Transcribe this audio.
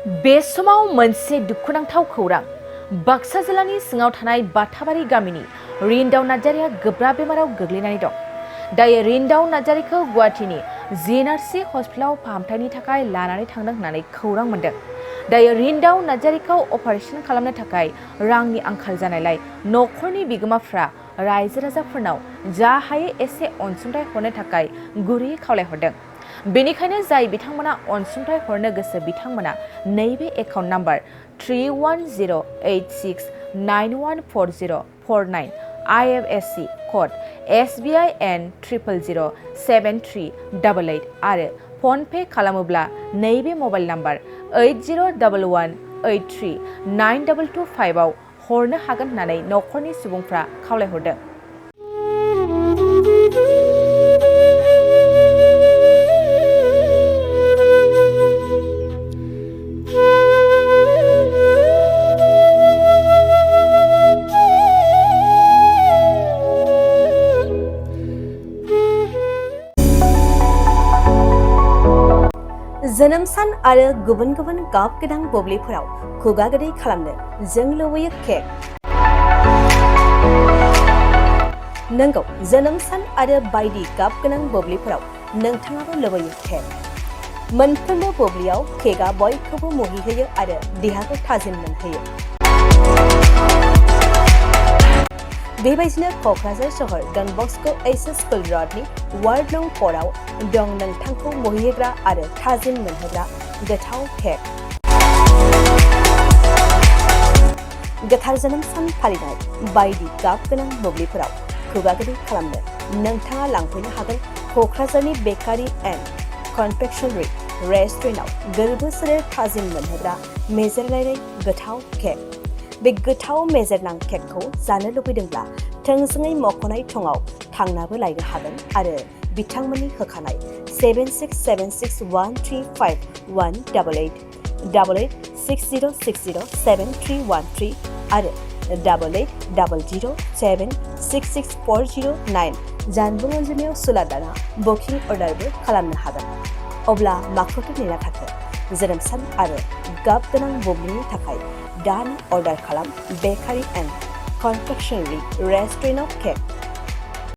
बे समाव मोनसे दुखुनांथाव खौरां बाक्सा जिल्लानि सिङाव थानाय बाथाबारि गामिनि रिन्दाव नार्जारिया गोब्राब बेमाराव गोग्लैनानै दं। दायो रिन्दाव नार्जारिखौ गुवाहाटीनि जिएनआरसि हस्पिटालाव फाहामथायनि थाखाय लानानै थांदों होननानै खौरां मोनदों। दायो रिन्दाव नार्जारिखौ अपारेशन खालामनो थाखाय रांनि आंखाल जानायलाय नखरनि बिगोमाफ्रा रायजो राजाफोरनाव जा हायो एसे अनसुंथाइ हरनो थाखाय गुरैयै खावलायहरदों। बेनिखायनो जाय बिथांमोना अनसुंथाइ हरनो गोसो बिथांमोना नैबे account number 310869140449 IFSC code SBIN 0007388 आरो फन पे खालामोब्ला नैबे मबाइल नाम्बार 8011839225 आव हरनो हागोन होननानै नखरनि सुबुंफ्रा खावलायहरदों। जोनोम सान आरो गुबुन गुबुन गाब गोनां बुब्लिफोराव खुगा गोदै खालामनो जों लुबैयो केक। नंगौ, जोनोम सान आरो बायदि गाब गोनां बुब्लिफोराव नोंथाङाबो लुबैयो केक। मोनफ्रोमबो बुब्लियाव केकआ बयखौबो मुहिहोयो आरो देहाखौ थाजिम मोनहोयो। बेबायदिनो क'क्राझार सहर डन बस्क' एचएस स्कुल र'डनि वार्ड नं 4 आव दं नोंथांखौ मुहिहोग्रा आरो थाजिम मोनहोग्रा गोथाव केक। गोथार जोनोम सान फालिनाय बायदि गाब गोनां बुब्लिफोराव खुगा गोदै खालामनो नोंथाङा लांफैनो हागोन क'क्राझारनि बेकारि एन्ड कनफेक्शनारि रेस्टुरेन्टआव गोरबो सोलेर थाजिम मोनहोग्रा मेजेरलायनाय गोथाव केक। बे गोथाव मेजेरनां केकखौ जानो लुबैदोंब्ला थोंजोङै मख'नाय थंआव थांनाबो लायनो हागोन आरो बिथांमोननि होखानाय 7676135188 8860607313 आरो 8800766409 जानबुं अनजिमायाव सुलादाना बुकिं अर्डारबो खालामनो हागोन। अब्ला माखौथो नेना थाखो? जोनोम सान आरो गाब गोनां बुब्लिनि थाखाय दानो अर्डार खालाम बेकारि एन्ड कनफेक्शनारि रेस्टुरेन्टआव केक।